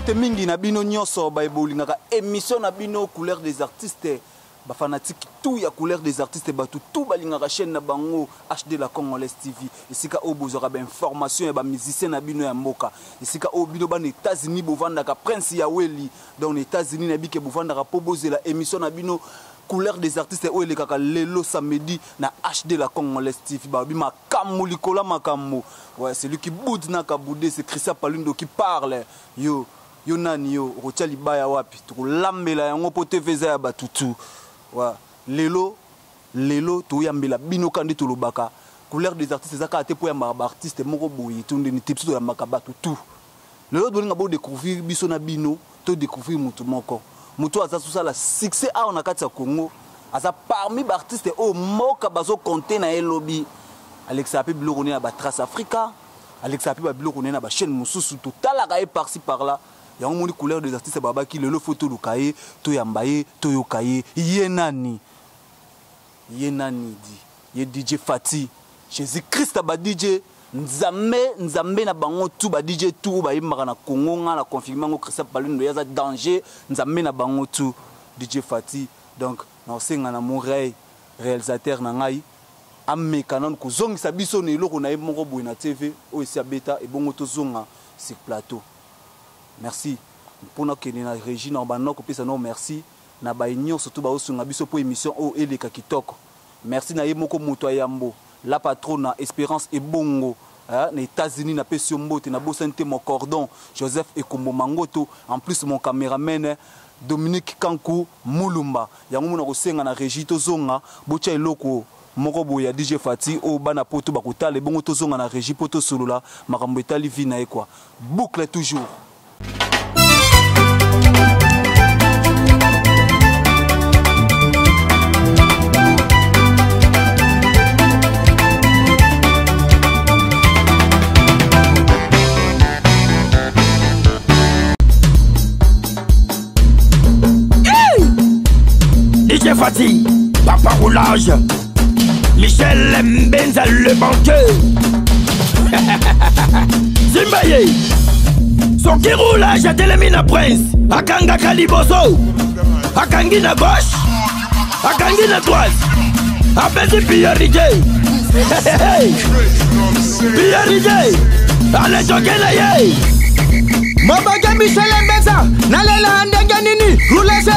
Mbote mingi na bino nyonso baye bolingaka émission na bino Couleur des artistes, ba fanatique tout ya Couleur des artistes, bato tout balingaka chaîne na bango HD la Congolaise TV, esika oyo bozwaka ba information ya ba musicien na bino ya mboka, esika oyo bino bana États-Unis bovandaka, Prince Yaweli donc na États-Unis na bike bovandaka po bozela émission na bino Couleur des artistes oyo elekaka lelo samedi na HD la Congolaise TV. Balobi makambo likolo ya makambo. Ouais, celui qui boude na kaboude, c'est Christian Palundo qui parle. Yo, yo nani yo, okotia libaya wapi? Tokolambela yango po TV eza ya bato tout. Ouais, lelo, lelo toyambela bino kandi tolobaka. Couleur des artistes eza kaka te po yambaka ba artistes moko boye to ndeni te, biso toyambaka bato tout. Lelo tolinga bo découvrir biso na bino, to découvrir mutu moko. Mutu aza sosala succès awa na kati ya Congo, aza parmi ba artistes oyo mboka bazo compter na ye lobi. Alexaka pe biloko ne na ba Trace Africa, alexaka pe ba biloko ne na ba chaîne mosusu, totalaka ye par-ci par-là. Yango moni Couleur des artistes babaki lelo faut toluka ye, toyamba ye, toyoka ye. Ye nani? Ye nani di? Ye DJ Fati. Jésus-Christ ba DJ Nzambe, Nzambe na bango tout ba DJ tout bayembaka na Congo, nga na confirmer ngo Christian Palundo yaza danger, Nzambe na bango tout DJ Fati. Donc na osenga na mon réalisateur na ngai ameka nanu kozongisa biso na eloko na ye moko boye na TV oyo esi abeta ebongo tozonga sur plateau. Merci mpona kende na régie na banda kopesa no merci na baye nyonso to baosunga biso po émission oyo eleka kitoko. Merci na ye moko moto ya yambo la patrona Espérance Ebongo na États-Unis, na pesi yo mbote, na bosani te mon cordon Joseph Ekombo Mangoto, en plus mon cameraman Dominique Kanku Mulumba. Yango mona kosenga na régie tozonga botia eloko moko boye ya DJ Fati oyo bana poto bakotala ebongo tozonga na régie po tosolola makambo etali vie na ye quoi. Boucle toujours. DJ Fati, Papa Roulage, Michel Mbenza le banquier. Zimbaye, soki roulage atelemi na prince, akangaka liboso, akangi na gauche, akangi na droite, apesi priorité. Priorité, alejoke na ye. Mobake Michel Mbenza, nalela ndenge nini? Roulage,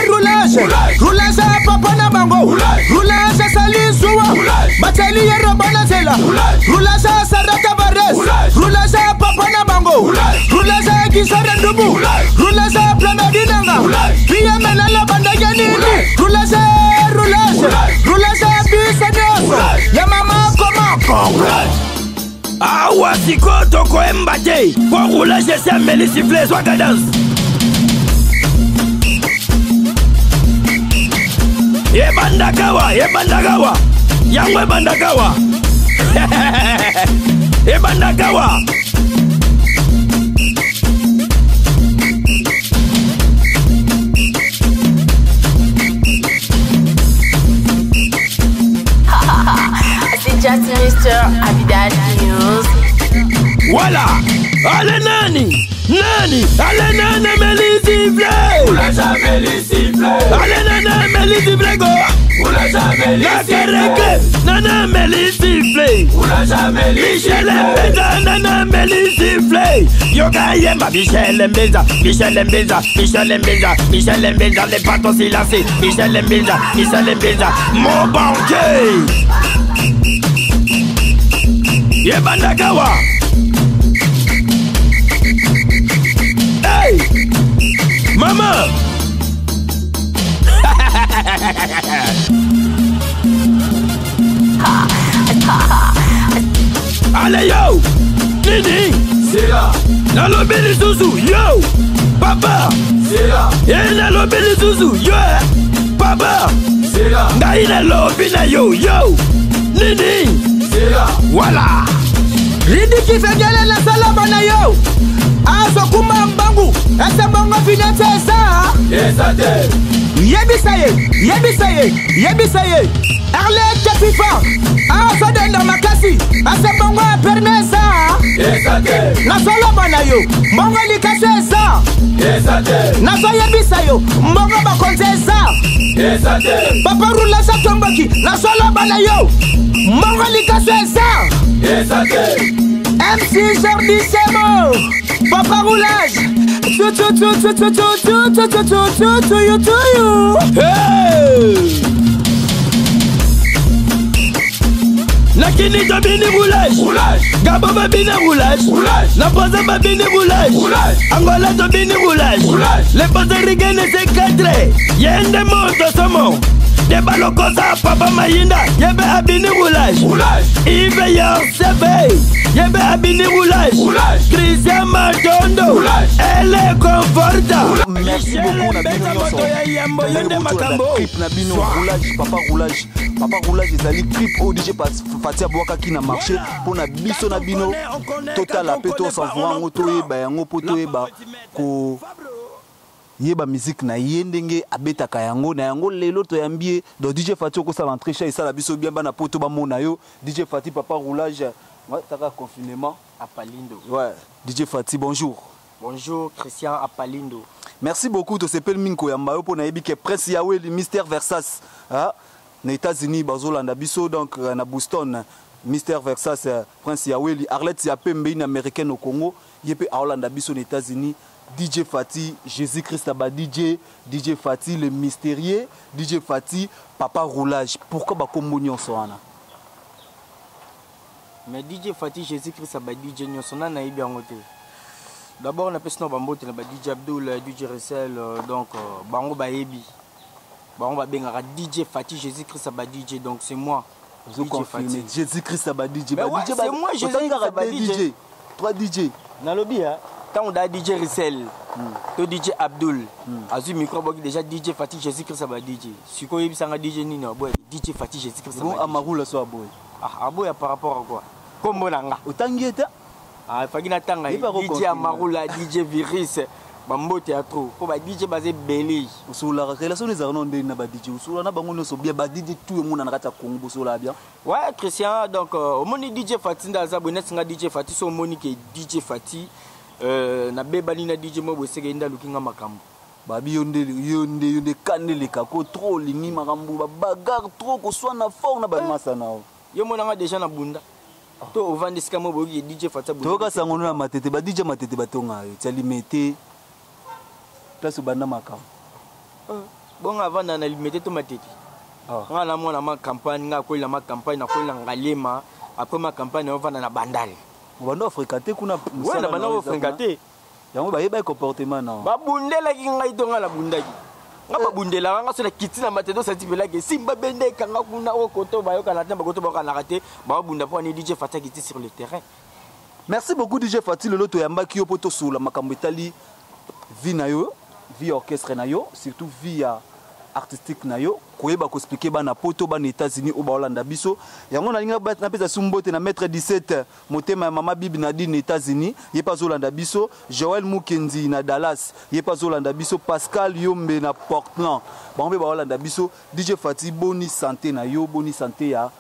roulage, roulage papa na bango, roulage sali zuwa, bateli ye robo na nzela, roulage Sara Tavares, roulage papa na bango, roulage Gisore Ndubu, roulage Plamedi Nanga, PM naloba ndenge nini? Roulage, roulage, roulage biso nyonso ya mama komoko. Awa sikoyo tokoyemba te po roulage esi ameli siffle, zwaka danse. Ebandaka wa, ebandaka wa, yango ebandaka wa. Ebandaka wa. C'est just Mister Abidal News. Voilà. Allez nani, nani, allez nani, meli siffle. Meli siffle. Allez nani, meli siffle go. Meli siffle. Nana meli siffle. Michel Mbenza, nana meli siffle. Yoka yemba Michel Mbenza, Michel Mbenza, Michel Mbenza, Michel Mbenza, les patos silencés. Michel Mbenza, Michel Mbenza, mon banquier. Yebandakawa. Hey, maman. Allez yo, Nini, c'est là. Nalobi lisusu yo, papa, c'est là. Et nalobi lisusu yo, papa, c'est là. Ngai nalobi na yo, yo, Nini, c'est là. Voilà. Ridi kifengele na salama na yo. Azo kumamba Kimbangu ese mbongo finance eza Eza te. Yebisa ye, yebisa ye, yebisa ye. Arlette Fifa azodenda makasi ase mbongo ya perme eza. Eza te. Nazoloba na yo mbongo likaso eza. Eza te. Nazoyebisa yo mbongo bakonzi eza. Eza te. Papa Roulage atomboki nazoloba na yo mbongo likaso eza. Eza te. MC Jordi Semo Papa Roulage tu tu tu tu tu tu tu tu tu tu tu tu you tu you. Hey! Nakini tobini roulage. Roulage. Gabon babini roulage. Roulage. Na Brazza babini roulage. Roulage. Angola tobini roulage. Roulage. Les Portoricains c'est 4. Yende moto somo. Deba lokosa papa Mayinda. Yebe abini roulage. Roulage. Yves Yorsebe. Yebe abini roulage. Roulage. Christian Matondo. Roulage. Elle conforta. Merci beaucoup na bino nyonso. Moto ya yambo yende makambo. Clip na bino roulage, papa roulage, papa roulage ezali clip oyo DJ Fati abwakaki na marché mpona biso na bino totala mpe tosavoure yango, toyeba yango mpo toyeba ko yeba musique na ye ndenge abetaka yango na yango. Lelo toyambi ye. Donc DJ Fati, okosala entrechat, esala biso bien, bana poto bamona yo. DJ Fati, papa roulage. Ouais, taka confinement. Apalindo. Ouais, DJ Fati, bonjour. Bonjour Christian Apalindo. Merci beaucoup, tosepeli mingi koyamba yo mpo nayebi ke Prince Yaweli, Mister Versas, ah, na États-Unis bazolanda biso, donc na Boston Mister Versas, Prince Yaweli, Arlette ya pembe, une américaine au Congo, ye mpe aolanda biso na États-Unis. DJ Fati, Jésus Christ aba DJ, DJ Fati le mystérieux, DJ Fati papa roulage, pourquoi bakombo nyonso wana? Mais DJ Fati Jésus Christ aba DJ nyonso na nayebi yango te. D'abord napesi na bambote na ba DJ Abdul, DJ Russell, donc bango bayebi. Bango babengaka DJ Fati Jésus Christ aba DJ, donc c'est moi. Ozo DJ confirmer Fati. Jésus Christ aba DJ. Mais Ba ouais, DJ c'est moi, Jésus otangi Christ kaka aba deux DJ. DJ, 3 DJ. Nalobi hein, ntango da DJ Russell to DJ Abdul azwi micro boki déjà DJ Fati Jésus Christ aba DJ. Sikoyo oyebisanga DJ nini aboya DJ Fati Jésus Christ Bon aba DJ. Amarula so aboye. Ah, aboya par rapport à quoi? Kombo na nga. Otangi ye te. Ah, faki natanga Ye pa DJ koconfirme. Amarula, DJ Virus, bambote ya trop mpo ba DJ baza ebele. Osololaka relation ezalaka nano ndeni na ba DJ? Osolola na bango nyonso bien? Ba DJ tout emona na kati ya Congo, bosololaka bien? Ouais Christian, donc omoni DJ Fati nde aza boye neti nga DJ Fati. So omoni ke DJ Fati nabebani na DJ mo boye, seke ye nde aluki nga makambo. Babi yo nde, yo nde, yo nde kanda eleka ko trop, olingi makambo babagarre trop, koswana fort na bamasa na yo. Yo monanga déjà na bunda to ovandi esika mo boyoki ke DJ Fati abunda? Toyoka sango no na Matete, ba DJ Matete batonga yo tia Limete, place obanda makambo. Bongo avanda na Limete to Matete? Ah. Nga na mwana ma campagne, nga akolela ma campagne, nakolela Ngalema, après ma campagne naovanda na Bandale. Obanda ofréquente kuna? Ouais, na banda ofréquente. Yango bayeba comportement na yo. Babundelaki ngai to ngai nabundaki? Nga babundelaka nga so na kiti na Matete, osati pelaki simba bende ekanga kuna oyo koto bayokana te, bakoto bayokanaka te, babunda mpo ani DJ Fati akiti sur le terrain. Merci beaucoup DJ Fati. Lelo toyambaki yo mpo tosolola makambo etali vie na yo, vie ya orchestre na yo, surtout vie ya artistique na yo, koyeba koexpliquer bana poto, bana États-Unis oyo baolanda biso. Yango nalingi napesa su mbote na maître 17 motema ya mama Bibi Nadine, États-Unis, ye mpe azolanda biso. Joel Mukendi na Dallas, ye mpe azolanda biso. Pascal Yombe na Portland, bango mpe baolanda biso. DJ Fati, boni santé na yo? Boni santé ya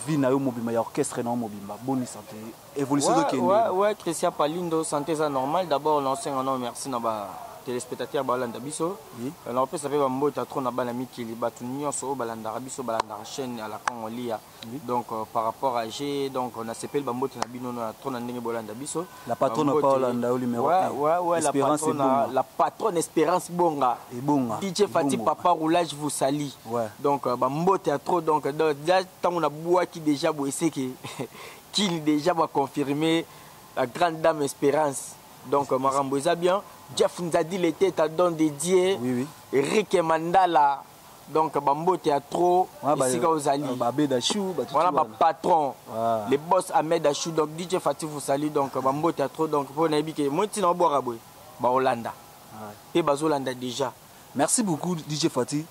vie na yo mobimba, ya orchestre na yo mobimba? Boni santé, évolution ezokende? Ouais, Christian Palindo, santé eza normal. D'abord naosenga nao merci na ba téléspectateur balanda biso. Oui. Naopesa mpe bambote trop na bana mikili, bato nyonso oyo balandaka biso, balandaka chaîne ya la Congolia. Donc par rapport à G, donc nasepeli, bambote na bino na trop na ndenge bolanda biso. La patronne Bambote- pa olanda yo numéro Ouais, un. ouais, la Espérance patronne, Ebonga. la patronne Espérance Bonga. Ebonga. DJ Fati Ebongo. Papa Roulage vous salue. Ouais. Donc bambote ya trop. Donc déjà ntango nabwaki déjà boye, seke kini déjà baconfirme la grande dame Espérance. Donc makambo eza bien. Jeff Nzadi lete ta don dédié. Oui, oui. Eric Mandala, donc bambote ya trop esika ozali. Babeda chou. Voilà bapatron, Ouais. les boss Ahmed Achou. Donc DJ Fati vous salue. Donc bambote ya trop. Donc mpo nayebi ke moi ntina obwaka boye, baolanda mpe bazolanda déjà. Merci beaucoup DJ Fati.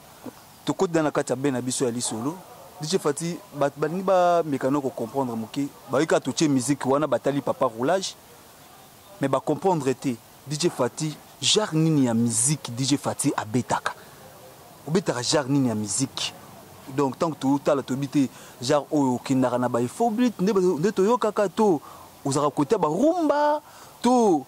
Tokoti na kati ya be na biso ya lisolo. DJ Fati, balingi bamekana kocomprendre moke. Bayoki kaka totie musique wana, batali papa roulage, mais bacomprendre te. DJ Fati Genre nini ya musique DJ Fati abetaka? Obetaka genre nini ya musique? Donc tant que totala, toyebi te genre oyo okendaka na baafrobeat nde toyokaka, to ozalaka kote ya barumba, to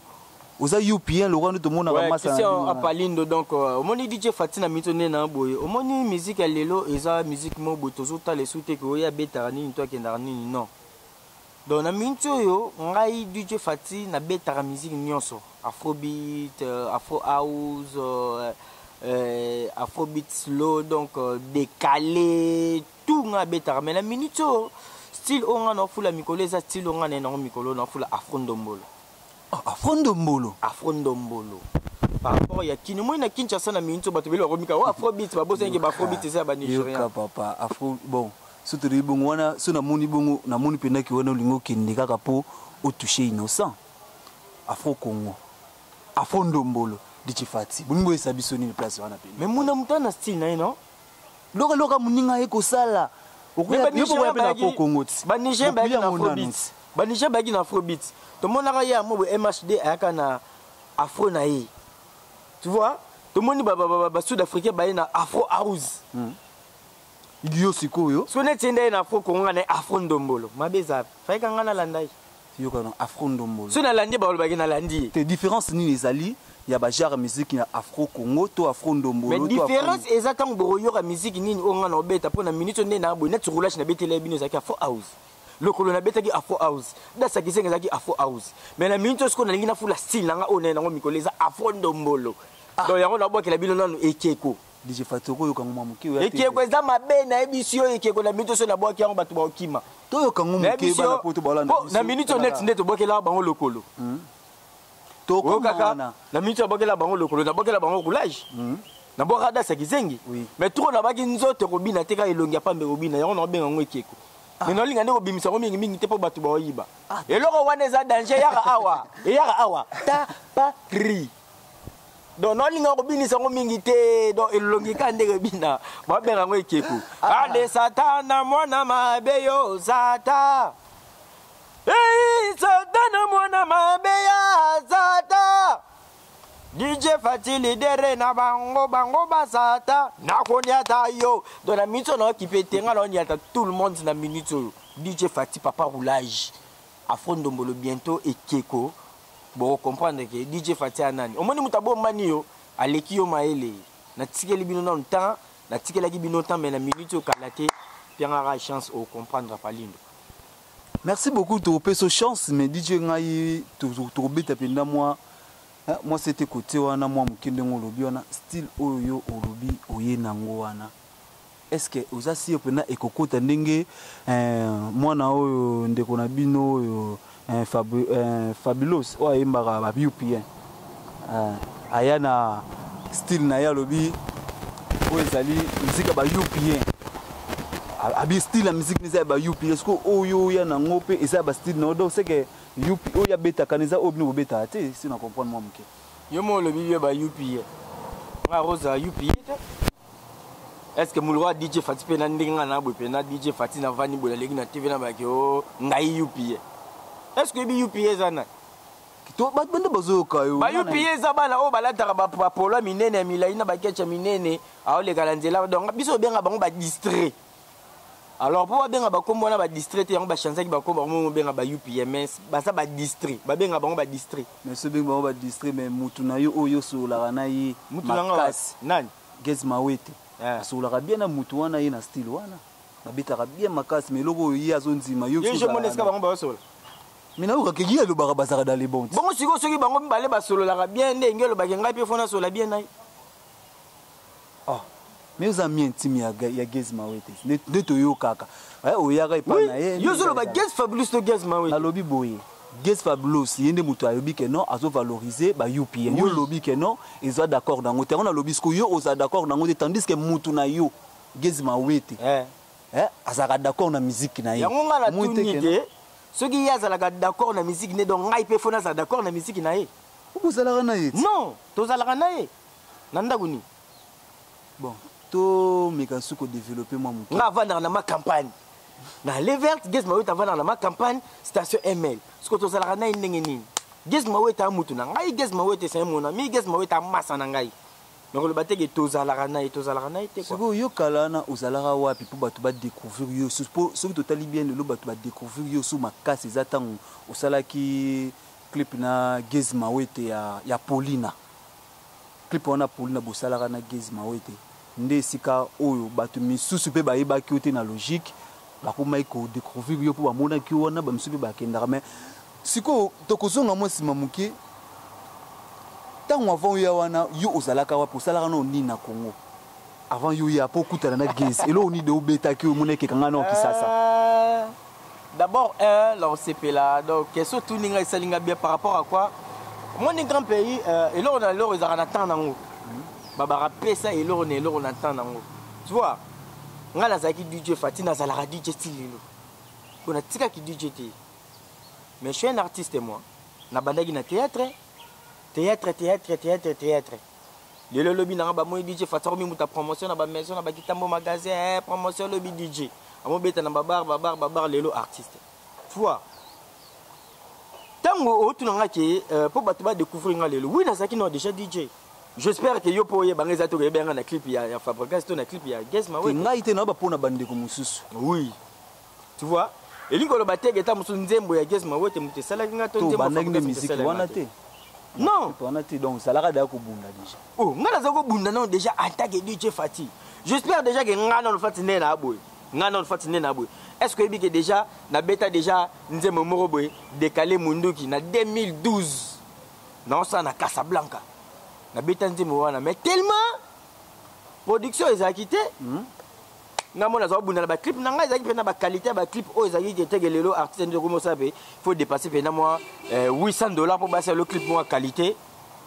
oza upn lokwa nde tomonaka. Ouais, masa na Christian bino wana. Apalindo, donc omoni DJ Fati na mito nde na boye, omoni musique ya lelo eza musique moko boye, tozotala esu te ke oyo abetaka nini to akendaka nini, non. Donc na miniti oyo, ngai DJ Fati nabetaka musique nyonso: afrobeat, afro house, afrobeat slow, donc décalé, tout ngai abetaka. Mais na miniti oyo, style oyo ngai naofula mikolo eza style oyo ngai naye nango mikolo, naofula afro ndombolo. Ah, afro ndombolo. Afro ndombolo par rapport ya kini moi na Kinshasa. Na miniti oyo, bato beli bakomika o afrobeat, babosaniki baafrobeat eza ya banigérien. Yoka papa, afro, bon, so tolobi bongo wana, so namoni bongo, namoni mpendaki wana olingi okende kaka mpo otouche innocent. Afro Congo, afro ndombolo, DJ Fati, bolingi boyesa biso nini place wana pene? Mais muna moto na style na ye, non? Loka loka moninga ye kosala. Okoya mpe na afro Congo ti. Banigérien bayaki na Bokuya ngo nanu. Afrobeat, banigérien bayaki na afrobeat. Tomonaka ye yango boye, MHD ayaka na afro na ye, tu vois. Tomoni basud africain baye na afro house. Yo sikoyo? So neti ye nde ye na afro Congo, nga na ye afro ndombolo. Mabe eza fayeka nga nalanda ye. Yoka na afro ndombolo. So nalandi ye, balobaki nalandi ye. Te, différence nini ezali ya bagenre ya musique ya afro Congo to afro ndombolo? Mais to afro- différence eza ntango bokoyoka musique nini oyo nga na obeta. Mpo na minute oyo nde na boye, neti roulage nabetela ye bino ezalaki afro house, lokolo nabetaki afro house, dasakisenga ezalaki afro house. Mais na minute oyo sikoyo nalingi nafula style na nga oyo naye nango mikolo, eza afro ndombolo. Donc yango nabwakela bino nanu ekeko. DJ Fati, okoyoka ngo mwa moke oya te? Ekeko eza mabe, nayebisi yo. Ekeko, na minute oyo nabwaki yango, bato baokima. Toyoka ngo moke. Nayebisi Bana yo poto balanda. mpo na minute oyo neti nde tobwakelaka bango lokolo. Tokoma Oyokaka wana. na minute oyo nabwakela bango lokolo, nabwakela bango roulage, nabwaka dasa kizengi. Mais trop nabaki nzoto ekobina te, kaka elongi ya pambe ekobina. Yango naobenga yango ekeko. Mais naolinga nde kobimisa yango mingimingi te mpo bato baoyiba. Eloko wana eza danger, eyaka awa, eyaka awa ta pa ri. Donc naolinga kobinisa yango mingi te. Donc elongi kaka ndenge ebina, babenga yango ekeko. Ale Satana mwana mabe, yo sata. Ei, Satana mwana mabe ya sata. DJ Fati leader na bango, bango basata nakoniata yo. Donc na minute oyo naokipe te, nga naoniata tout le monde. Na minute oyo, DJ Fati, papa roulage, afro ndombolo, bientôt ekeko. Bokocomprendre ke DJ Fati ya nani. Omoni moto abombani yo, aleki yo mayele. Natikeli bino nanu temps, natikelaki bino temps, mais na minute oyo kala te, piangaka chance ocomprendre, Palindo. Merci beaucoup, tokopesa chance. Mais DJ, ngai tokobeta mpenza mwa mwa sete kote wana mwa moke. Ndenge olobi wana, style oyo yo olobi oye nango wana, est ce que oza sûr mpenza ekokota ndenge mwana oyo, ndeko na bino oyo Fabulos oyo ayembaka ba upn, aya na style na ye, alobi oyo ezali musique ya ba upn, abi style ya musique eza ya ba up. Est ce que oyo oya nango mpe eza ya ba style na yo? Donc c'est que up oyo abetaka na eza oyo bino bobetaka te, si na comprendre mwa moke. Yo mo olobi yo ba upa, nga rosa upa te. Est ce que moloko ya DJ Fati mpe na ndenge nga na boye mpe na DJ Fati navandi boye, naleki na TV na baki o ngai upa, est ce que oyebi upa eza nani? To bato bande bazoyoka yo. Ba upa eza bana oyo balataka bapolo ya minene ya milai na baketch ya minene, aoleka na nzela. Donc biso obenga bango badistrait. Alors mpo babenga bakombo wana badistrait te, yango bachangeaki bakombo bango, obenga ba upms, baza badistrait, babenga bango badistrait. Mais so obengi bango badistrait, mais mutu na yo oyo osololaka na ye Mutu nanga? makasi. Nani? Gaz Mawete. Asololaka bien na mutu wana, ye na style wana babetaka bien makasi. Mais eloko oyo ye azondima yo. Ye je mona esika bango bazosola. Mais nayokaka ye alobaka bazalaka dans les bons. Bongo sikoyo soki bango mibale basololaka bien, nde enge olobaki ngai mpe fo nasola bien na ye. Oh. Mais oza mi intime ya Gaz Mawete nde toyokaka. Oyaka epai na ye. Yo ozoloba Gaz Fabulous to Gaz Mawete? Nalobi boye, Gaz Fabulous ye nde moto ayobi ke non, azovalorize ba upn. Yo olobi ke non, eza d'accord nango te. Yango nalobi sikoyo, yo oza d'accord nango te, tandis que mutu na yo Gaz Mawete azalaka d'accord na musique na ye. Yango nga Omoni te natuni ke te soki ye azalaka d'accord na musique ne, donc ngai mpe fo nazala d'accord na musique na ye. Bozalaka na ye ti? Non, tozalaka na ye na ndako nini? Bon, tomeka su kodéveloppe mwa moke. Nga avandaka na ma campagne na le verte. Gaz Mawete avandaka na ma campagne, station ML. Siko tozalaka na ye ndenge nini? Gaz Mawete a mutu na ngai. Gaz Mawete, c'est mon ami. Gaz Mawete amasa na ngai. Mais koloba te ke tozalaka na ye, tozalaka na ye te quoi. Sikoyo yo kala wana ozalaka wapi mpo bato badécouvrir yo susu? Mpo soki totali bien lelo, bato badécouvrir yo su makasi eza ntango osalaki clip na Gaz Mawete ya Paulina. Clip wana Paulina bosalaka na Gaz Mawete nde esika oyo bato misusu mpe bayebaki yo te. Na logique, bakomaki kodécouvrir yo mpo bamonaki yo wana. Bamisusu mpe bakendaka. Mais sikoyo tokozonga mwa nsima moke. Ntango avant oya wana, yo ozalaka wapi? Osalaka nao nini na Congo avant yo ya mpo okutana na Gaz? Eloko nini de obetaki oyo omona ekekanga nao Kisasa? D'abord, un, là, osepela. Donc, question tuni nga esali nga bien par rapport à quoi? Omoni, grand pays, eloko na eloko ezalaka na temps nango. Babaka pesa eloko na eloko na temps nango. Tu vois, nga nazalaki DJ Fati, nazalaka DJ ti lelo. Po natikaki DJ te. Mais je suis un artiste, moi. Nabandaki na théâtre, théâtre, théâtre, théâtre, théâtre. Lelo lobi nanga bamoi DJ Fati akomi muta promotion na bamaison na bakitambo magasin, promotion lobi DJ. Amobeta na babar, babar, babar, lelo artiste. Tu vois? Ntango otuna nga ke mpo bato badécouvrir nga lelo, oui, nazalaki no déjà DJ. J'espère que yo mpo oyeba nga eza te koyeba nga na clip ya Fabregas to na clip ya Gaz Te. Mawete. Ngai te, nayoba mpona bandeko mosusu. Oui, tu vois, elingi koloba te eta mosusu nzembo ya Gaz Mawete moto esalaki nga to To nzembo ya bandaki nde Fabregas moto miziki esalaki nga wana te. Te. Non. Wana te. Donc ozalaka deya kobunda déjà? Oh, nga naza kobunda nano déjà en tant que DJ Fati. J'espère déjà que nga nano Fati nde na boye, nga nano Fati nde na boye. Est ce que oyebi ke déjà nabeta déjà nzembo moko boye, Décalé Munduki, na 2012 naosala na Casablanca? Nabeta nzembo wana, mais tellement production ezalaki te, nga mona naza kobunda na baclip na ngai. Ezalaki mpe na baqualité ya baclip oyo ezalaki ke teke lelo artiste nde okomosala mpe faut dépasser mpe na mwa 800 $ mpo basala lo clip mwa qualité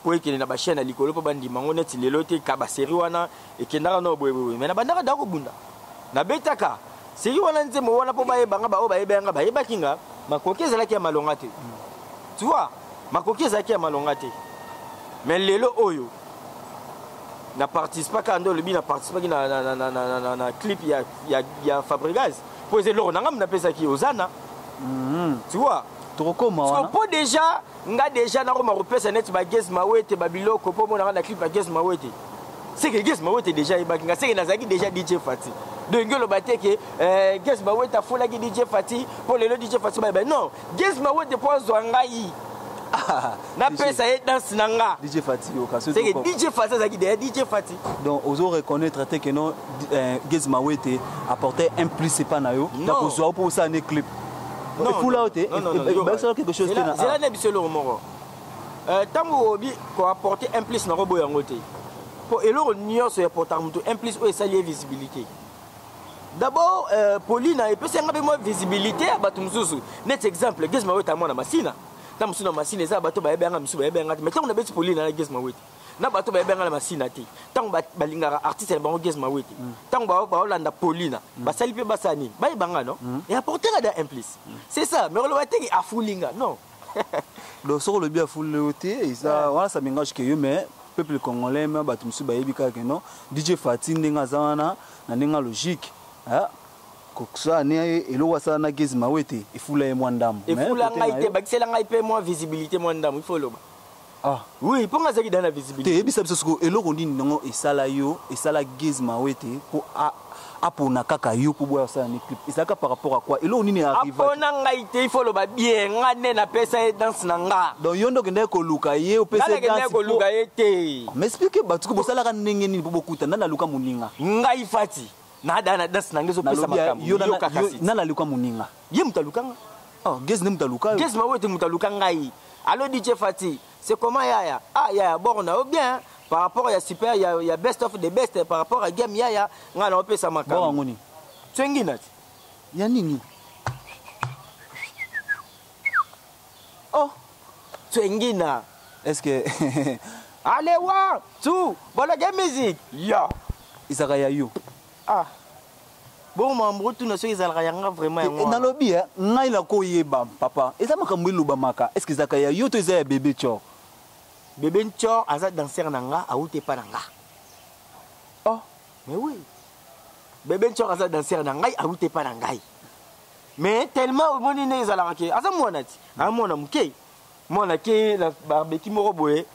mpo ekende na bachaîne ya likolo mpo bandima yango. Neti lelo te ka basérie wana ekendaka no boyeboye. Mais nabandaka da kobunda, nabetaka série wana, nzembo wana mpo bayebanga. Baoyo bayebanga bayebaki nga, makoki ezalaki ya malonga te. Tu vois, makoki ezalaki ya malonga te. Mais lelo oyo na participaka nde olobi na participaki na clip ya Fabregas mpo eza eloko na ngai napesaki ozana. Tu vois? Tokokoma wana. Mpo déjà nga déjà nakoma kopesa neti baGaz Mawete babiloko mpo omonaka na clip ya Gaz Mawete, c'est que Gaz Mawete déjà ayebaki nga, c'est que nazalaki déjà DJ Fati. Donc ngi oloba te ke Gaz Mawete afulaki DJ Fati mpo lelo DJ Fati bayeba. Non, Gaz Mawete mpo azwa ngai, napesa ye danse na nga. DJ Fati yoka. C'est que DJ Fati azalaki déjà DJ Fati. Donc ozo reconnaître te que non, Gaz Mawete apportait un plus epa na yo na kozwa mpo osala ne clip? Efula yo te, basala quelque chose te? Zela na biso eloko moko. Ntango obi koapporter un plus, nakoboya yango te, mpo eloko nyonso eapportaka moto un plus oyo esali ye visibilité. D'abord, Paulina epesi yanga mpe mwa visibilité ya bato mosusu. Neti exemple, Gaz Mawete amwana Masina. Ntango mosusu na Masina eza bato bayebi yanga, mosusu bayebi yanga te. Mais ntango nabeti Paulina na Gaz Mawete na bato bayebi yanga na Masina te, ntango balingaka artiste na bango Gaz Mawete, ntango baolanda Paulina, basali mpe basala nini, bayebanga non, et apportera da un plus. C'est ça. Mais oloba teki afulinga, non. Donc soki olobi afuli yo te, eza wana, ça m'engage que yo. Mais peuple congolais, me bato mosusu bayebi kaka ke non, DJ Fati ndenge aza wana na ndenge ya logique, kosala ne eloko asala na Gaz Mawete efula ye mwa ndambo. Efula ngai te, bakisela ngai mpe mwa visibilité mwa ndambo, il faut loba. Ah. Oui, mpo nga azalaki da na visibilité. Te, yebisa biso sikoyo eloko nini nango esala yo, esala Gaz Mawete mpo apona kaka yo mpo boya osala ne clip. Ezalaka par rapport à quoi? Eloko nini arriva? Apona ngai te, il faut loba bien, nga nde napesa ye danse na nga. Donc yo nde okendaki koluka ye, opesa? Nga nakendaki koluka ye te. Mais explique bato ko bosalaka ndenge nini mpo bokuta. Nani aluka moninga? Ngai Fati nada na danse na ngai ezopesa makambo. Yoka kasi. Nani aluka moninga? Ye moto alukanga. Oh, Gaz nde moto aluka yo? Gaz Mawete moto aluka ngai. Allo DJ Fati, c'est comment yaya? Ah yaya, bon na bien par rapport ya super ya best of the best, par rapport à game yaya, nga na opesa makambo. Bon, yango nini? Twengi nati. Ya nini? Oh. Twengina. Est ce que Allez, one two, bologe musique ya. Ezalaka ya yo? Ah bon, mambo tuna soki ezalaka yanga vraiment, yango. Nalobi ngai nakoyeba papa, eza makambo elobamaka. Est ce que ezalaka ya yo to eza ya bébé Tsor? Bébé Tsor aza danser na nga, awuti epa na nga. Oh. Mais oui, bébé Tsor aza danser na ngai, awuti epa na ngai. Mais tellement omoni nde ezalaka ke aza mwana ti, aza mwana moke. Mwana ke na barbecue moko boye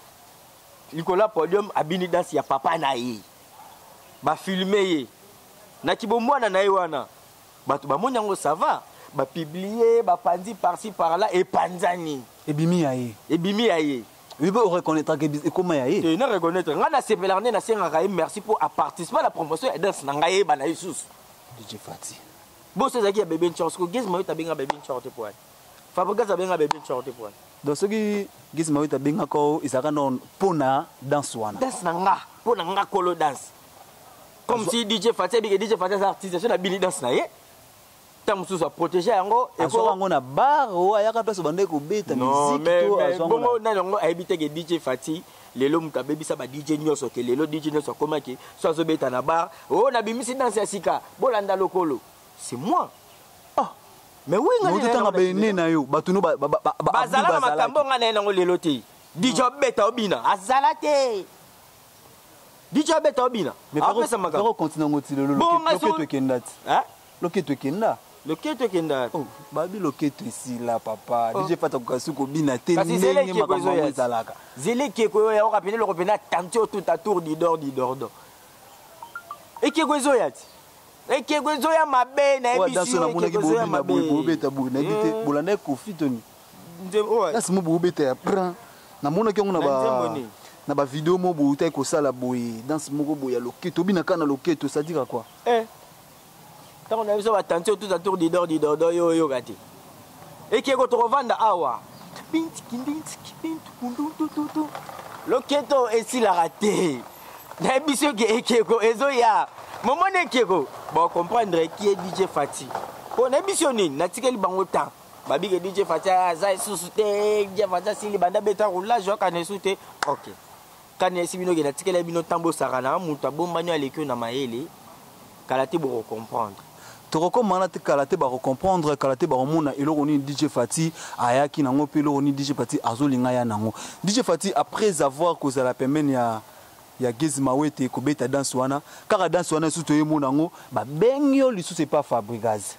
likolo ya podium, abini danse ya papa na ye, bafilme ye na kibomwana na ye wana, bato bamoni yango, ça va, bapublie, bapanzi par-ci par-là, epanzani. Ebimi ya ye. Ebimi ya ye. Oyebi, oreconnaîtraka ekoma ya ye. Te, na reconnaître, ngai nasepelaka nde nasengaka ye merci mpo aparticipe na promotion ya danse na ngai, yeba na ye susu. DJ Fati. Boso ezalaki ya bebe Nchor. Siko Gez Mayota abenga bebe Nchor te po ani Fabrigas abenga bebe Nchor te po ani. Donc soki Gez Mayota abengaka o, ezalaka no mpona danse wana? Danse na nga, mpo na nga kolo danse, comme si DJ Fati abike, DJ Fati aza artiste, so nabini danse na ye, ntango mosusu aprotege yango. Azwaka yango na bar o ayaka place obandaki kobeta musique to azwa yango? Bongo nani yango ayebi te ke DJ Fati lelo moto abebisa ba DJ nyonso, ke lelo DJ nyonso akomaki so azobeta na bar o nabimisi danse ya sika, bolanda lokolo, c'est moi. Ah. Mais oui, ngai ototanga bene na yo, bato no bazala na makambo ngai na ye nango lelo te. DJ obeta obina azala te, DJ abeta obina. Apesa makambo continue yango ti lelo. Loketo ekenda ti loketo ekenda. Loketo ekenda. Oh, babi loketo esila papa. Oh. DJ Fata koka soki kobina te ndenge makambo yango ezalaka. Zela ekeko oyo yaoka pene eloko pene atanti oyo tout tour didor didordo, ekeko ezoya ti ekeko ezoya mabe. Nayebi namonaki bobina boye, bobeta boye, nayebi te bolandaki Kofi toni nasi mo bobeta ya prin, namonaki yango na bavideo mo boye utaki kosala boye, danse moko boye ya loketo, obina kaka na loketo, c'est-à-dire quoi? Ntango na biso batanti oyo tout tour didor didordo, yo oyoka te ekeko tokovanda awa, loketo esilaka te. Nayebi soki ekeko ezoya, momoni ekeko bacomprendre qui est DJ Fati. Mpo nayebi so nini natikeli bango temps, babike DJ Fati aza lisusu te, DJ Fati asili banda beta roulage akana esu te. Ok, kani esi bino ke natikeli bino ntango bosaka na moto abombani aleki oyo na mayele, kala te bokocomprendre. Tokokoma wana te, kala te bakocomprendre, kala te bakomona eloko nini DJ Fati ayaki nango mpe eloko nini DJ Fati azolinga ya nango. DJ Fati, après avoir kozala pembeni ya Gezi Mawete kobeta danse wana, kaka danse wana lisusu toyemona yango, babengi yo lisusu epa Fabrigaz.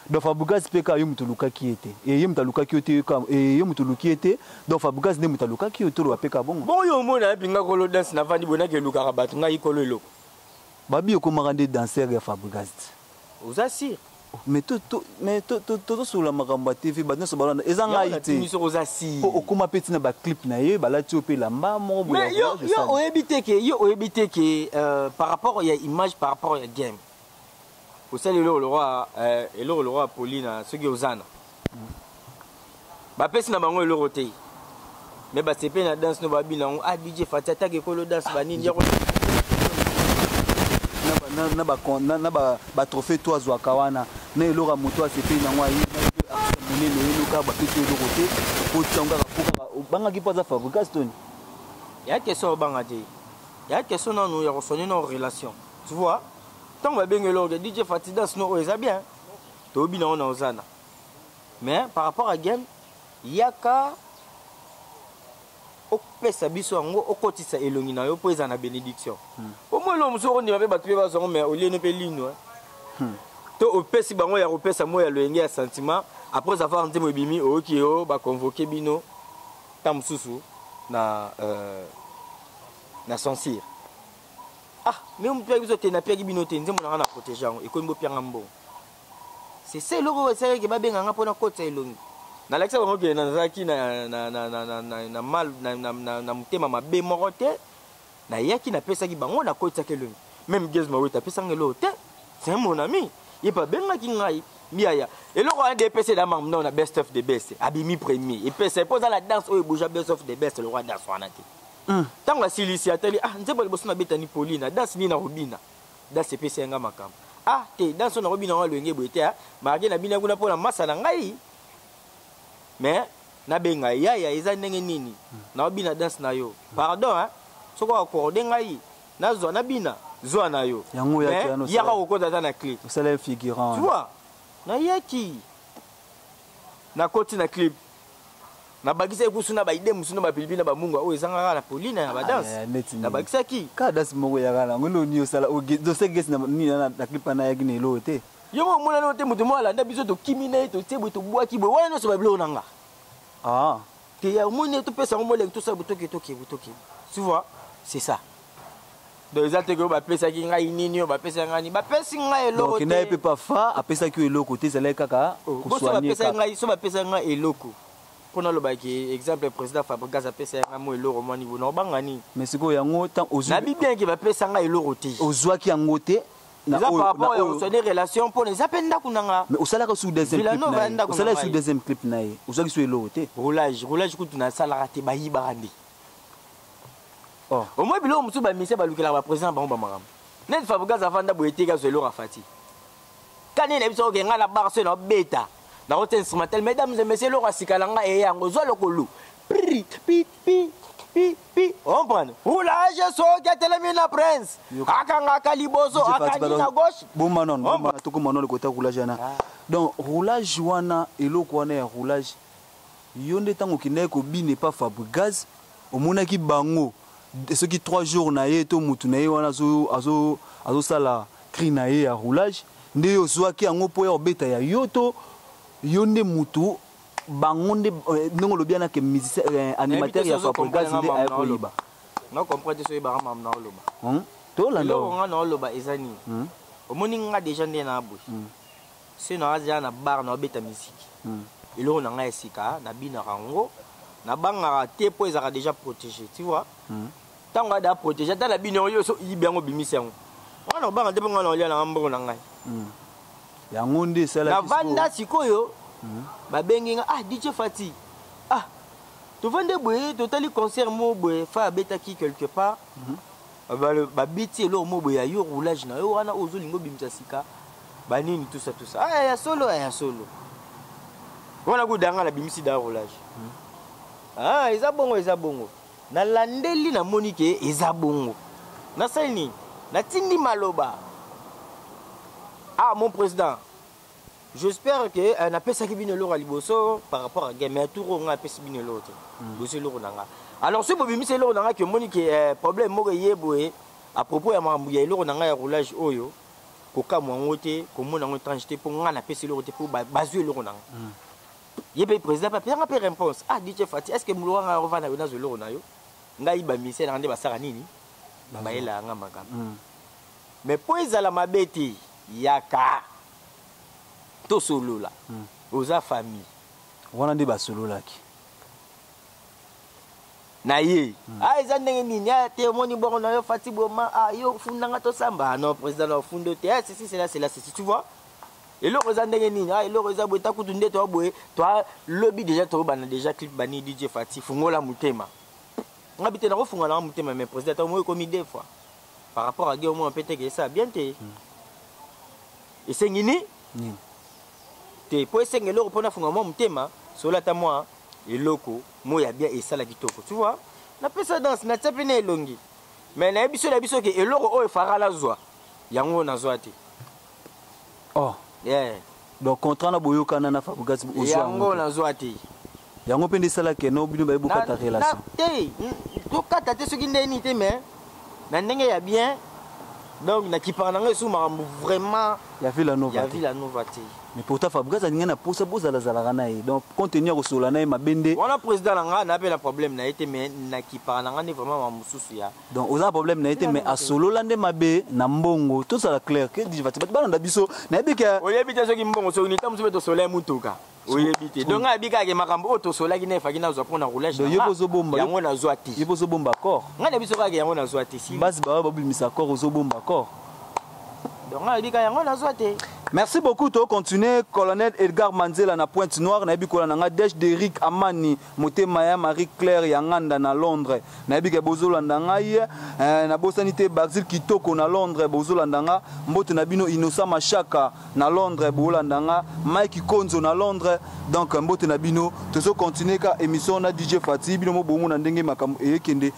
Donc Fabrigaz mpe kaka yo moto olukaki ye te, e ye moto alukaki yo te, e ye moto oluki ye te, donc Fabrigaz nde moto alukaki yo, toloba mpe kaka bongo. Bongo yo omona yapinga kolo danse, navandi boye, naki elukaka bato, ngai kolo eloko. Babi okomaka nde danser ya Fabrigaz te. Oza sûr? Mais tozosolola makambo ya TV, bato nyonso balanda, eza ngai te. Soki oza sûr. Po okóma mpe ntina baclip na ye, balati yo mpe elamba moko boye. Mais yo oyebi te ke, yo oyebi te ke par rapport ya image, par rapport ya game, osali eloko lokwa eloko lokwa Paulina, soki ozana bapesi na bango eloko te, mais basepe na danse no babina yango, ah, DJ Fati atake ekolo danse banini. Na batrophée to azwaka wana na eloko ya moto asepeli nango, aye monene, oyeluka bapesi eloko te, okotiango kaka po kaka obangaki mpo aza Fabricas toni. Ya question obanga te, ya question nanu ya kosone na relation, tu vois, ntango babengi eloko ke DJ Fati danse no oyo eza bien, toyebi nango na ozana, mais par rapport à game, yaka opesa biso yango, okotisa elongi na yo mpo eza na bénédiction. Omoi eloko mosusu okondima mpe bato mpe bazwa yango, mais olieno mpe lino to opesi bango ya kopesa moi ya loyenge ya sentiment. Après avoir nzembo ebimi, oyoki yo baconvoke bino ntango mosusu na censure. Ah, mais mopiaki biso te, napiaki bino te, nzembo na nga na protege yango, ekomi bopianga mbongo. C'est ça eloko oyo esalaki babenganga mpona kotisa elongi. Nalakisa bango ke nazalaki na mal na motema mabe moko te. Nayaki, napesaki bango, nakotisaki elongi. Même Gez Mawete apesanga eloko te, c'est mon ami, ye mpe abengaki ngai miaya eloko wana de epesa eda makambo na best of the best, abimi premier, epesa mpo oza na danse oyo ebouja best of the best lokwa danse wana te. Ntango asilisi, atali, ah, nzembo liboso nabetani Pauline, danse nini nakobina? Danse epesi yanga makambo. Ah te, danse oyo nakobina yango alwenge boye te, marge nabina kuna mpo na masa na ngai, mais nabenga yaya, eza ndenge nini naobina danse na yo? Pardon, hein? Soki oaccorde ngai nazwa nabina, zwa na yo. Yango yaka kokota ata na clip. Osala figurant. Tu vois, nayaki, nakoti na clip, nabakisaki kusu na baide mosusu na bapilipili na bamunga oyo ezanga kaka na Pauline ya badanse, nabakisaki. Kaka danse moko eyaka nango, eloko nini osala dosegesi nini na clip wana ayaki na eloko te? Yo moko omonani te, moto moko alanda biso, tokimi na ye, totie boye, tobwaki boye, wana nyonso babiloko na nga. Ah. Te ya omoni topesa yango molenge tosala botoke toke botoke, tu vois, c'est ça. Donc eza te ke oyo bapesaki ngai nini, oyo bapesaki ngai nini, bapesi ngai eloko te. Donc naye mpe pafa apesaki yo eloko te, ezalaki kaka kosoigne kaka. Ngai so bapesaki ngai eloko mpo nalobaki exemple, président Fabrigas apesaki ngai mo eloko mwa niveau na obanga nini. Mais sikoyo yango ntango ozwi, nabi bien ke bapesa ngai eloko te. Ozwaki yango te. Eza par rapport ya kosoigne relation mpona eza mpe ndako na nga. Mais osalaka su deuxième clip na ye, osalaki su deuxième clip na ye, ozwaki su eloko te. Roulage, roulage kutu nasalaka te, bayibaka nde. Oh. Omoi biloko mosusu bamisia balukelaka baprésident bango bamakambo neti Fabrigas afanda boye te, kazwa eloko afati kani na biso oke ngai na bar so na obeta nakotia instrumental, mesdames et messieurs, eloko ya sika na ngai eye yango, zwa lokolu pri pi pi pi pi, comprendre roulage soki atelemi na prince akangaka liboso akangi na gauche. Boma nono, boma tokoma nono kota roulage wana. Donc roulage wana, eloko wana ya roulage, yo nde ntango okendaki kobina epa Fabrigaz, omonaki bango soki 3 jours na ye to mutu na ye wana azosala cri na ye ya roulage, nde yo ozwaki yango mpo ya kobeta ya yo to yo nde mutu bango nde ndenge olobi wana ke musicien animateur ya Fabrigaz nde aya koyiba? Na comprendre te soki oyebaka makambo na oloba. Tolanda. Eloko nga na oloba eza nini? Omoni nga déjà nde na boye se na aza na bar na obeta musique, eloko na ngai ya sika nabinaka yango, nabangaka te mpo ezalaka déjà protégé, tu vois. Ntango ada protégé, ata na bino yo so yibi yango, obimisi yango, nga na obanga te mpo nga na olia nanga mbongo na ngai. Yango nde esalaki. Navanda sikoyo, babengi nga: "Ah, DJ Fati, ah, tovandi boye, totali concert moko boye fa abetaki quelque part, babeti eloko moko boye ya yo, roulage na yo wana oyo ozolinga obimisa sika banini, tout ça tout ça." Ah, ya solo, ya solo wana kudanga nabimisi da roulage. Ah, eza bongo, eza bongo. Nalandeli, namoni ke eza bongo. Nasali nini? Natindi maloba: "Ah, mon président, j'espère que napesaki bino eloko ya liboso par rapport à game, mais tour oyo ngai apesi bino eloko te, boso eloko na nga. Alors soki bobimisi eloko na ngai ke omoni ke problème moko eye boye à propos ya makambo ya eloko na ngai ya roulage oyo, kokamwa yango te, komona yango étrange te, mpo ngai napesi eloko te mpo bazwi eloko na nga." Ye mpe président mpe apesanga mpe réponse: "Ah, DJ Fati, est ce que moloko ngai ovanda yo, nazwa eloko na yo? Ngai bamisele nanga nde basaka nini, bayelaka nga makambo. Mais mpo ezala mabe te, yaka tosolola, oza famille." Wana nde basololaki. Na ye ah, eza ndenge nini? Ah te, omoni bongo na yo Fati boma, ah, yo fundanga tosamba. Ah non, président, na ofundo te. Ah, ceci, cela, cela, ceci, tu vois, eloko eza ndenge nini? Ah, eloko eza boye, ta kutu nde toa boye, toa lobi déjà toyobana déjà clip bani. DJ Fati, fungola motema." Nga bi te, nakofunga nanga motema, mais président, ta moi ekomi deux fois par rapport à ge, omona mpe teke esala bien te. Esengi ni nini te mpo esenga eloko mpo nafunga mwa motema, solo ata mwa eloko mo ya bien esala kitoko, tu vois. Napesa danse, natia mpe na elongi, mais nayebi so na biso ke eloko oyo efara nazwa yango nazwa te. Oh. Yeah. Donc contrat na boyokana na Fabrigas, ozwa yango nazwa te. Yango mpe nde esalaki no bino baye bokata relation? Te, tokata te soki ndeni te, mais na ndenge ya bien. Donc nakipaka na ngai esu makambo vraiment ya Villa Nova ya te. Villa Nova te. Mais pourtant Fabrigas alingai na posa bozalazalaka na ye, donc compte tenu ya kosolola na ye mabe nde. Wana président na ngai, na mpe na problème na ye te, mais nakipaka na ngai nde vraiment makambo mosusu ya Donc oza na problème na ye te, mais asolola nde mabe na mbongo. Tozala clair ke DJ Fati, bato balanda biso, nayebi ke Oyebi te soki mbongo, soki nita mosusu mpe tosola ye mutuka, oyebi te. Donc ngai nayebi kaka ke makambo oyo tosolaki na efaki nazwa mpo na roulage Donc na yo nga, mpe ozobomba yango nazwa te. Yo mpe ozobomba accord. Ngai na biso kaka yango nazwa te si. Basi baoyo babimisa accord, ozobomba accord. Donc ngai nayebi kaka yango nazwa te. Merci beaucoup. To continuer. Colonel Edgar Manzela na Pointe Noire, nayebi kola na nga Dej Derrick Amani, motema ya Marie Claire ya Nganda na Londres. Nayebi ke bozolanda ngai, nabosani te Baxil Kitoko na Londres, bozolanda nga. Mbote na bino Innocent Mashaka na Londres, bolanda nga. Mike Konzo na Londres. Donc mbote na bino. Tozo continuer ka émission na DJ Fati, bino mo bomona ndenge makambo eyekende.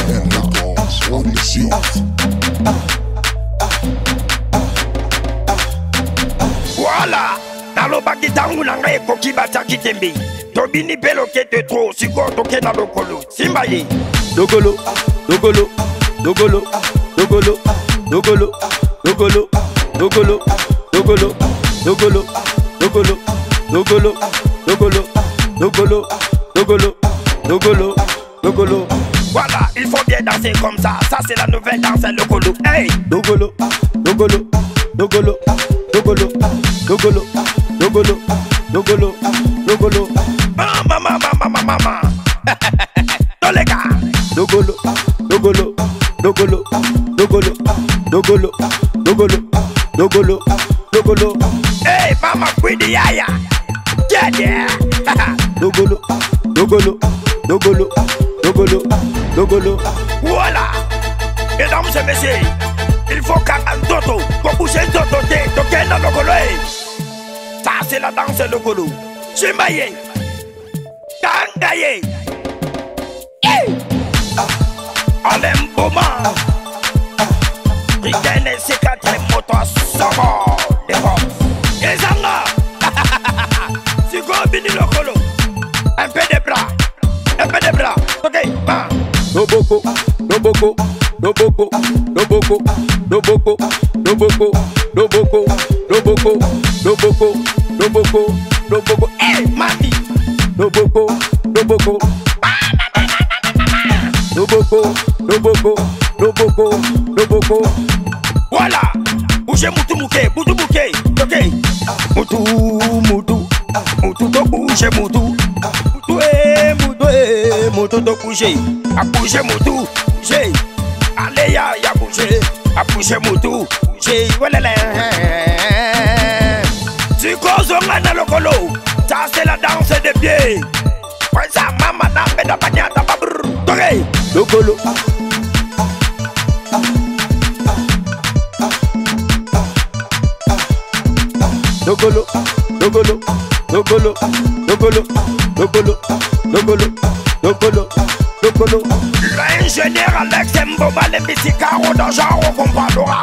BM La Production. Voilà, nalobaki ntango na ngai ekoki, batiaki tembe, tobini mpe lokete tro. Sikoyo toke na lokolo, simba ye. Lokolo, lokolo, lokolo, lokolo, lokolo, lokolo, lokolo, lokolo, lokolo, lokolo, lokolo, lokolo, lokolo, lokolo, lokolo, lokolo. Voilà, il faut bien danser comme ça. Ça, c'est la nouvelle danse, lokolo. Hey! Lokolo, lokolo, lokolo, lokolo, lokolo, lokolo, lokolo, lokolo. Mama, mama, mama, mama. Toleka. Lokolo, lokolo, lokolo, lokolo, lokolo, lokolo, lokolo, lokolo. Hey, mama, kwidi yaya. Yeah, yeah. Lokolo, lokolo, lokolo, lokolo, lokolo. Voilà. Mesdames et messieurs, il faut kaka nzoto, kobouger nzoto te, tokenda lokolo e. Ça, c'est la danse lokolo. Simba ye. Kanga ye. Hey! Alain Boma. Ritene C4 moto somo. Devant. Ezanga. Sikoyo bini lokolo. Un peu de bras. Un peu de bras. Ok, ba. Loboko, loboko, loboko, loboko, loboko, loboko, loboko, loboko, loboko, loboko, loboko. Hey, mami. Loboko, loboko. Loboko, loboko, loboko, loboko. Voilà. Bougez mutu muke, mutu muke. Ok. Mutu, mutu. Mutu to bouger mutu. Mutu eh, mutu eh, mutu to bouger. A bouger mutu, bouger. Allez ya, ya bouger. A bouger mutu, bouger. Voilà la. Sikozonga na lokolo. Ça, c'est la danse des pieds. Pwesa mama na beda panyata babrr. Ok. Lokolo. Lokolo, lokolo, lokolo, lokolo, lokolo, lokolo, lokolo, lokolo. L'ingénieur Alex Mboma, le mysticaro dans genre comprendra.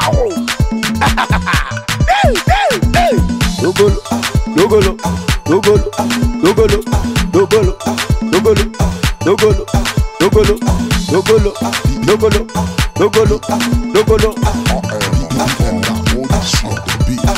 Hey, hey, hey. Lokolo, lokolo, lokolo, lokolo, lokolo, lokolo, lokolo, lokolo, lokolo, lokolo, lokolo, lokolo. BM La Production. The beat.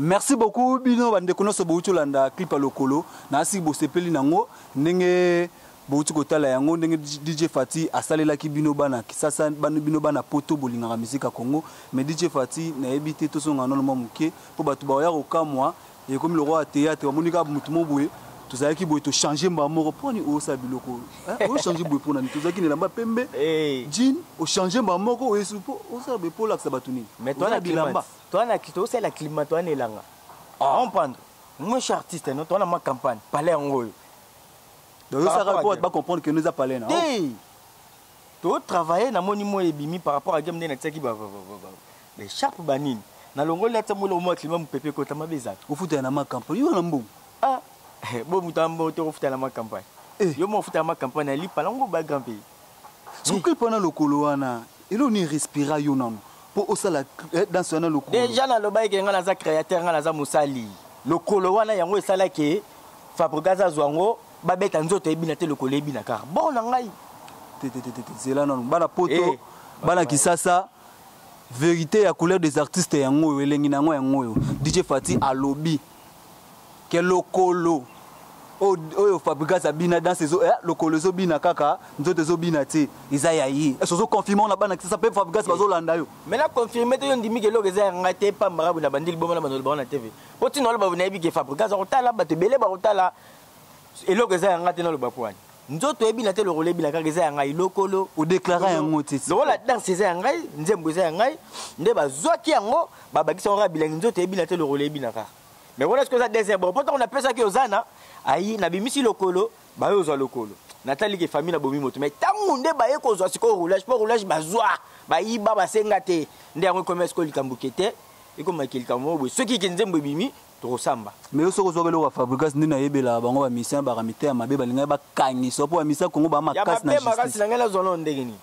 Merci beaucoup bino bandeko nyonso bouti olanda clip ya lokolo. Nasi bosepeli nango ndenge bouti kotala yango, ndenge DJ Fati asalelaki bino bana Kisasa, bana bino bana Poto bolingaka musique ya Congo. Mais DJ Fati, nayebi te, tozonga nano mwa moke mpo bato baoya kokamwa, ekomi lokwa ya théâtre, bamoni kaka motu mo boye, tozalaki boye, tochange mbala moko. Mponi osala biloko ochange boye? Mpona nini? Tozalaki na elamba pembe, jean, ochange mbala moko, oyesu mpo osala boye mpo olakisa bato nini? Mais toi, Oza na bilamba. climat, toi na tosala climat, toi na elanga. Comprendre, moi je suis artiste, non? Toi na ma campagne palais yango oyo. Donc Par osaka rapport à po bato bacomprendre ke no eza palais na te, totravaille, namoni mo ebimi par rapport à game nde natiaki baécharpe banini, nalongoli, natia moloko mwa climat, mopepe ekota mabe ezala. Ofutela na macampagne yo na mbongo? Ah, bo moto ambo te kofutela ma campagne. Eh. Yo mo ofutela ma campagne alipa nango ba grand pays. Soki mpona lokolo wana, eloko nini respira yo nano mpo osala danse wana lokolo? Déjà nalobaki ke ngai naza créateur, ngai naza mosali. Lokolo wana yango esalaki Fabregas azwa yango, babeta nzoto ebina te, lokolo ebina kaka bon na ngai. Te, te, te, te, te, zela nano, bana Poto, Eh, bana Kisasa, vérité ya couleur des artistes yango oyo, elengi na yango yango oyo. DJ Fati alobi ke lokolo oyo Fabregas abina danse lokolo ezobina kaka, nzoto ezobina te, eza ya ye. Ese ozoconfirme na bana Kisasa mpe Fabregas bazolanda yo? Maintenant confirme te, yo ndimi ke eloko eza ya ngai te, pambaka boye na bandi liboma na bando bango na TV, po ntina oloba nayebi ke Fabregas akotala, bato ebele bakotala. Eloko eza ya ngai te, naloba po wani nzoto ebina te, lokolo ebina kaka, eza ya ngai lokolo. Odéclara yango te? Lokola danse eza ya ngai, nzembo eza ya ngai, nde bazwaki yango, babakisi yango kaka bilangi, nzoto ebina te, lokolo ebina kaka. Mais wana sikoyo eza deuxième bon, po ntango napesaki ozana ayi, nabimisi lokolo, baye ozwa lokolo, natali ke famille nabomi moto. Mais ntango nde baye kozwa sikoyo roulage, mpo roulage bazwa, bayiba, basenga te, nde yango ekomi sikoyo likambo ke te, ekomaki likambo moko boye. Soki ke nzembo ebimi Tokosamba. Mais yo soki ozwaka eloko ya Fabregas, nde nayebelaka bango bamusicien baka miteya mabe, balingaki bakangisa mpo bamusicien Congo baa ya makasi na mabe makasi justice. Na ngai nazwa nano ndenge nini?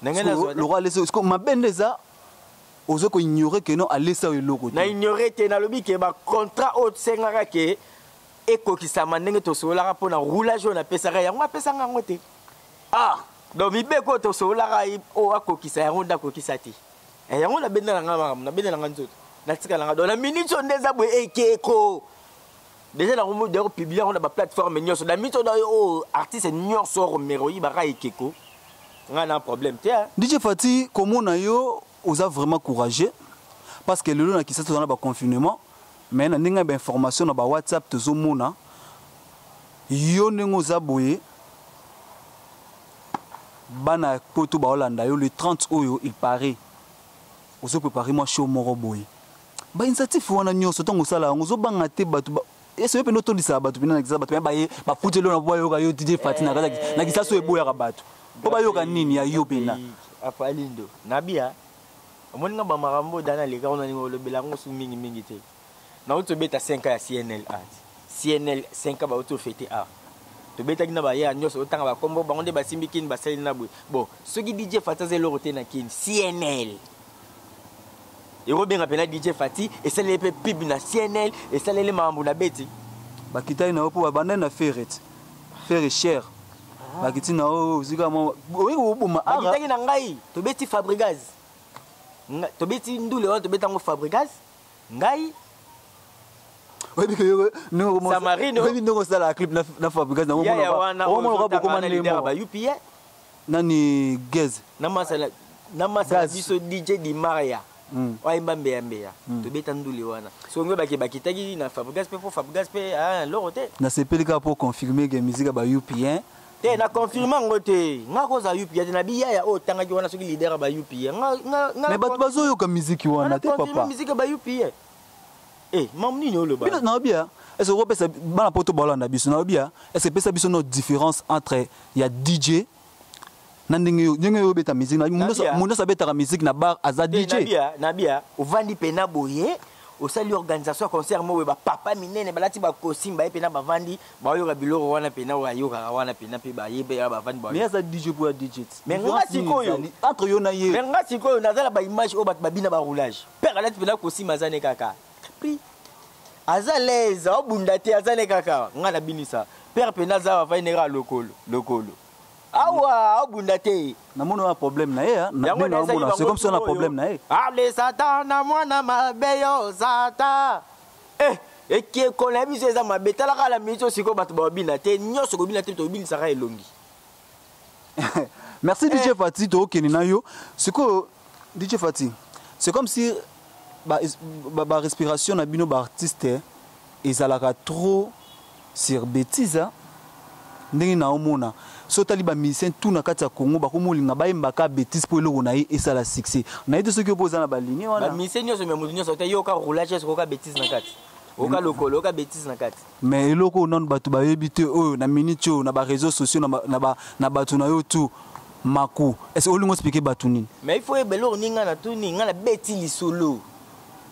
Na ngai nazwa te. Lokwa alesa siko mabe nde eza ozo koignore ke non, alesa yo eloko Na te. ignore te. Nalobi ke bacontrat oyo tosengaka ke ekokisama ndenge tosololaka mpo na roulage oyo napesaka yango, apesanga yango te. Ah. Donc mibeko oyo tosololaka oyo akokisa yango nde akokisa te. Eh, yango nabenda na nga makambo, nabenda na nga nzoto, natika na nga. Donc na minute oyo nde eza boye, ekeko déjà nakomi d'ailleurs publier yango na baplateforme nyonso. Na minute oyo oyo artiste nyonso Romero oyibaka ekeko, nga na problème te, hein. DJ Fati, komona yo oza vraiment courageux, parce que lelo na Kisasa toza na baconfinement, mais na ndenge ya bainformation na bawhatsapp tozomona yo ndenge oza boye, bana ya poto baolanda yo. Le 30 oyo, il paraît ozoprépare mwa show moko boye. Bainitiative wana nyonso, ntango osala yango, ozobanga te bato ese yo mpenza otondisaka bato mpena na Kisasa, bato baye bafuti eloko na po bayoka yo DJ Fati na kati na Kisasa oyo eboyaka bato mpo bayoka nini ya yo mpena? Afalindo nabia omoni nga bamakambo oyo dana aleka wana, ninga olobela yango su mingimingi te. Nauti obeta 5 ya CNL art, CNL 5 bauti ofete art, tobetaki na baya nyonso, otanga bakombo bango nde basimbi kini basali na boye. Bon, soki DJ Fati aza eloko te na kini, CNL ekobenga mpena DJ Fati, esaleli mpe pub na CNL, esaleli makambo na beti. Bakitaki na yo mpo babandani na Ferre ti Ferre cher, bakiti na yo ozika mwa oyi oboma ara. Bakitaki na ngai, tobeti Fabrigaz, tobeti ndule wana, tobeti yango Fabrigaz ngai. Oyebi ke yo ndenge Samarino. Oyebi ndenge osala clip na Fabricas na yaya wana omona ozotanga bokoma na ndenge leader ya moko. ba UPA. Nani gaz? Na masala na masala. Gaz. Biso DJ Di Maria oyemba mbeya mbeya, tobeta ndule wana. Soki bake bakitaki na Fabrigaz mpe, mpo Fabrigaz mpe aya loro te. Nasepeli kaka mpo confirme ke musique ya ba UPN. Te, na confirme yango te. Nga kozala UPA te, na biyaya oyo otangaki wana, soki leader ya ba UPA. Mais bato bazoyoka musique wana te, papa. Musique ya ba UPA, eh, mamu nini oloba? Bino nayobi ya est ce okopesa bana poto balanda biso, nayobi ya est ce epesa biso no différence entre ya DJ na ndenge yo obeta musique na Nabia. mondo nyonso abetaka musique na bar aza Te, DJ. Nabia, nabia ovandi mpena boye, osali organisation ya concert mo boye, bapapa minene balati bacostume, baye mpena bavandi, baoyoka biloko wana mpena oyo ayokaka wana mpena mpe baye mpe bavandi Mais bayoka. aza DJ po ya DJ ti. Mais nga Différence nini sikoyo. ezali entre yo na ye? Mais nga sikoyo naza na baimage oyo bato babina baroulage, père alati mpena costume, aza ne kaka pri aza l'aise, aobunda te, aza ne kaka. Nga nabinisa père mpena aza bavandi ne kaka lokolo lokolo awa, aobunda te. Namoni wana problème na ye, ah. Yango ndenge naomona, c'est comme si on a problème na ye. Ale satan na mwana mabe yo satan, eh, ekeko na biso eza mabe. Talaka la minute oyo sikoyo bato babina te nyonso, kobina te, tobinisaka elongi. Merci DJ Fati, tokende na yo sikoyo. DJ Fati, c'est comme si ba respiration na bino baartiste ezalaka trop sur bêtise, hein. Ndenge naomona, so otali bamusicien tout na kati ya Congo, bakomolinga bayembaka bêtise mpo eloko na ye esala succès. Naye te soki yo mpo oza na baligne wana. Bamise nyonso, me moto nyonso te yoka roulage esoki oka bêtise na kati, oka lokolo, oka bêtise na kati. Mais eloko oyo nanu bato bayebi te, oyo na minute oyo na baréseau sociaux na bato na yo tout maku, est ce que olingi oexplike bato nini? Mais il faut yeba eloko nini ngai natuni. Ngai nabeti lisolo,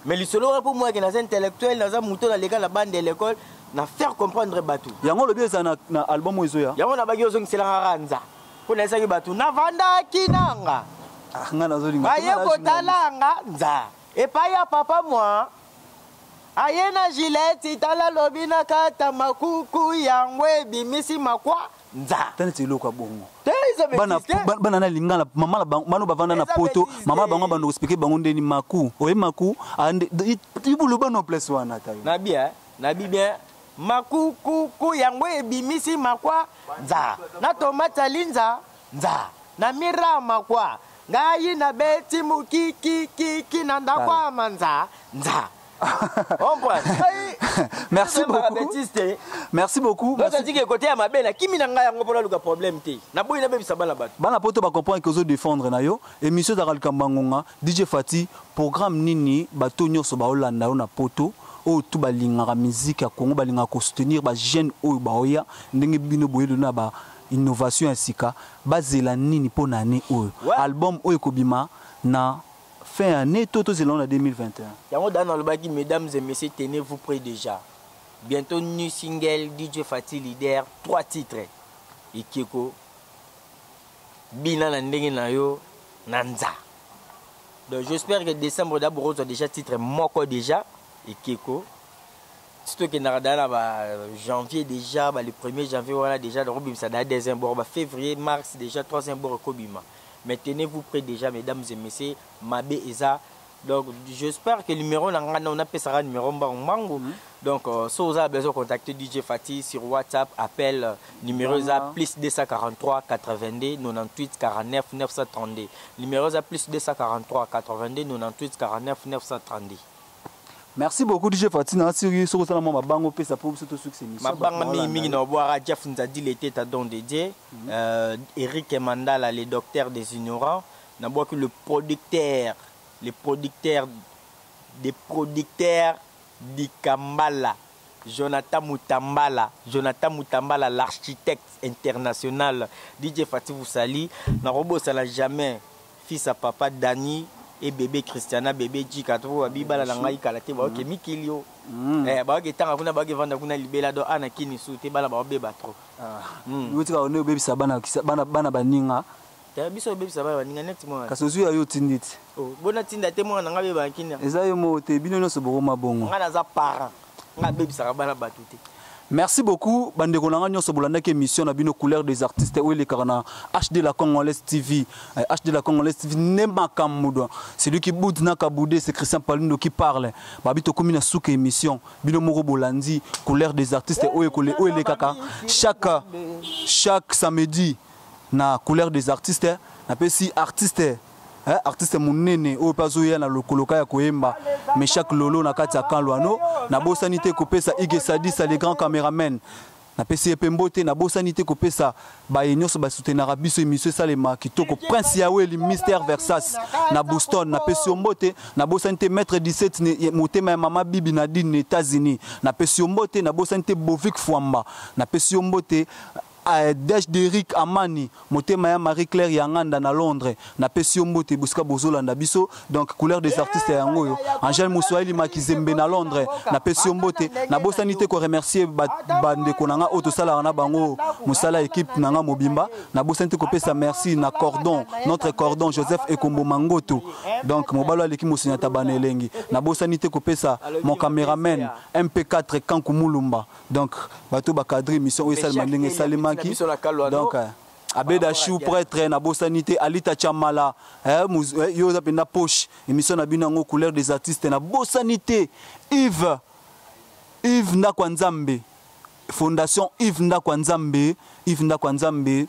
mais lisolo wana mpo mwake naza intellectuel, naza moto naleka na bande ya l'école, na faire comprendre bato. Yango olobi eza na album oyo ezoya. Yango nabaki ozongiselanga ranza mpo nayesaki bato navandaki nanga. Ah, ngai nazolinga. Baye kotalanga nza epai ya papa mwa aye na gilete, tala lobi na kata makuku yango ebimisi makwa nza. Ta neti eloko ya bongo. Te, eza bana bêtise te. Bana na lingala, mama na bango bano bavanda na Eza poto. bêtise Mama te. bango bando koexplike bango ndeni maku oye maku ibulu bano place wana ta yo. Nabi eh, nabi bien makukuku yango ebimisi makwa nza na tomate alinza nza na mira makwa ngai nabeti mokikikiki na ndako ya manza nza. Merci beaucoup. Merci beaucoup. Merci. Merci kote ya mabe nakimi na ngai yango mpona luka problème te, naboyi nabebisa bana bato. Bana poto bacomprendre ke ozodefendre na yo. Émission ezalaka likambo ya ngonga. DJ Fati, programme nini bato nyonso baolanda yo na poto, oyo tu balingaka musique ya Congo, balingaka kosoutenir bajeune oyo baoya ndenge bino boyeli na ba innovation ya sika, bazela nini mpo na année oyo? Ouais. Album oyo ekobima na fin année to tozela na 2021? Yango dana alobaki, mesdames et messieurs, tenez vous prêts déjà, bientôt new single DJ Fati leader, trois titres: Ekeko, Bina na ndenge na yo na nza. Donc j'espère que décembre d'abord ozwa déjà titre moko déjà Ekeko. Si tokendaka daa na ba janvier déjà, ba le 1er janvier wana déjà nakobimisa daa deuxième bord, ba février, mars déjà troisième bord ekobima. Mais tenez-vous prêts déjà, mesdames et messieurs, mabe eza. Donc j'espère que numéro na nga, napesaka numéro mbangu mbangu. Donc so oza besoin contacter DJ Fati sur WhatsApp, appel, numéro eza plus 243 82 98 49 932. Numéro eza plus 243 82 98 49 932. Merci beaucoup, DJ Fati. Na siri soki osala mwa mabango, opesa mpo biso tosukisa émission. Mabanga mingimingi na obwaka: Jeff Nzadi, leteta don de Dieu, Eric Mandala, le docteur des ignorants. Nabwaki le producteur des producteurs Dikambala, Jonathan Mutambala, Jonathan Mutambala, l'architecte international. DJ Fati Voussali. Narobosala jamais fils à papa Dani et bébé Christiana, bébé Jika to babi bala na ngai kala te, baoke mikili yo. Baoke tanga kuna, baoke vanda kuna libela do ana kini su te, bala baobeba trop. Otika one obebisa bana bana bana baninga. Te, biso obebisa bana baninga neti mwana. Kasi ozwi ya yo otindi ti. Oh, bona tinda te, mwana na ngai beba kini. Eza yo moko te, bino nyonso bokoma bongo. Ngai naza parent, ngai abebisaka bana bato te. Merci beaucoup, bandeko na nga nyonso bolandaki émission na bino Couleur des artistes oyo elekaka na HD la Congolaise TV. HD la Congolaise TV ne makambo do celui qui boude na kaboudé, c'est Christian Palundo qui parle. Babi tokomi na suka émission. Bino moko bolandi Couleur des artistes oyo ekole oyo elekaka chaque samedi na Couleur des artistes. Napesi artiste, artiste monene oyo mpe azoya na lokoloka ya koyemba, Meshak Lolo na kati ya Kanlwano. Nabosani te kopesa Ige Sadisa, le grand caméraman, napesi ye mpe mbote. Nabosani te kopesa baye nyonso basoutenaka biso émission esalema kitoko. Prince Yaweli, Mister Versas na Boston, napesi yo mbote. Nabosani te Maître 17, motema ya mama Bibi Nadine na États-Unis, napesi yo mbote. Nabosani te Bovik Fwamba, napesi yo mbote. Dej Derrick Amani, motema ya Marie Claire Yanganda na Londres, napesi yo mbote bosika bozolanda biso. Donc Couleur des artistes yango oyo. Angèle Moswahili Makizembe na Londres, napesi yo mbote. Nabosani te koremercier bandeko na nga oyo tosalaka na bango mosala, équipe na nga mobimba. Nabosani te kopesa merci na cordon, notre cordon Joseph Ekombo Mangoto, donc mobalo aleki mosenya tabana elengi. Nabosani te kopesa mon caméraman MP4 Kanku Mulumba. Donc bato bacadre émission oyo esalema ndenge esalemaki. Donc Abeda Chou prêtre, nabosani te Alita Chamala, yo oza mpenza poche émission na bino yango Couleur des artistes. Nabosani te Yves, Yves Ndako ya Nzambe, Fondation Yves Ndako ya Nzambe, Yves Ndako ya Nzambe.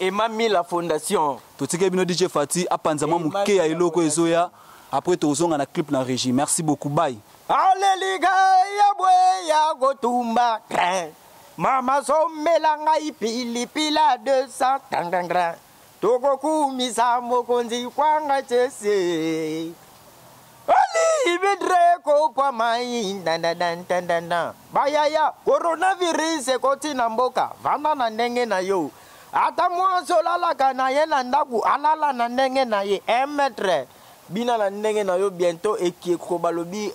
Emami la fondation. Totikeli bino DJ Fati apanza mwa moke ya eloko ezoya. Après tozonga na clip na régie. Merci beaucoup, bye. Alelika ya bwe ya kotumba grain, mama somela ngai pilipila 200 tangangran. Tokokumisa mokonzi kwanga chese alibidre kopwa mai dandadantandanda. Bayaya coronavirus ekoti na mboka, vanda na ndenge na yo. Ata mwasi olalaka na ye na ndako, alala na ndenge na ye 1 mètre, bina na ndenge na yo. Bientôt ekeko balobi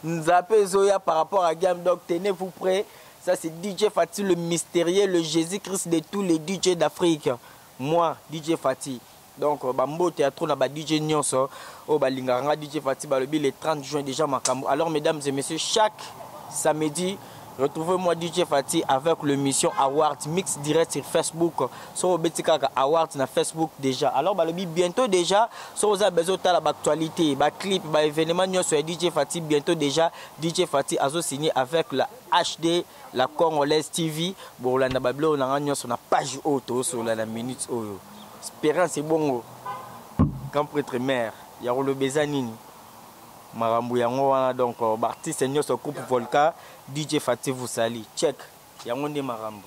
nzape ezoya par rapport à gamme. Donc tenez-vous prêts. Ça, c'est DJ Fati le mystérieux, le Jésus-Christ de tous les DJ d'Afrique, moi DJ Fati. Donc bambote ya trop na ba DJ nyonso oyo balingaka nga DJ Fati. Balobi le 30 juin déjà makambo. Alors mesdames et messieurs, chaque samedi, retrouvez-moi DJ Fati avec l'émission Award Mix direct sur Facebook. So obeti kaka Award na Facebook déjà. Alors balobi bientôt déjà, so oza besoin tala ba actualité, ba clip, ba événement nyonso ya DJ Fati, bientôt déjà DJ Fati azo signé avec la HD la Congolaise TV. Bolanda ba biloko na nga nyonso na page oyo tozosola na minute oyo. Espérance ebongo grand prêtre mère ya koloba eza nini makambo yango wana. Donc baartiste nyonso groupe Volca, DJ Fati vous sali check yango nde makambo.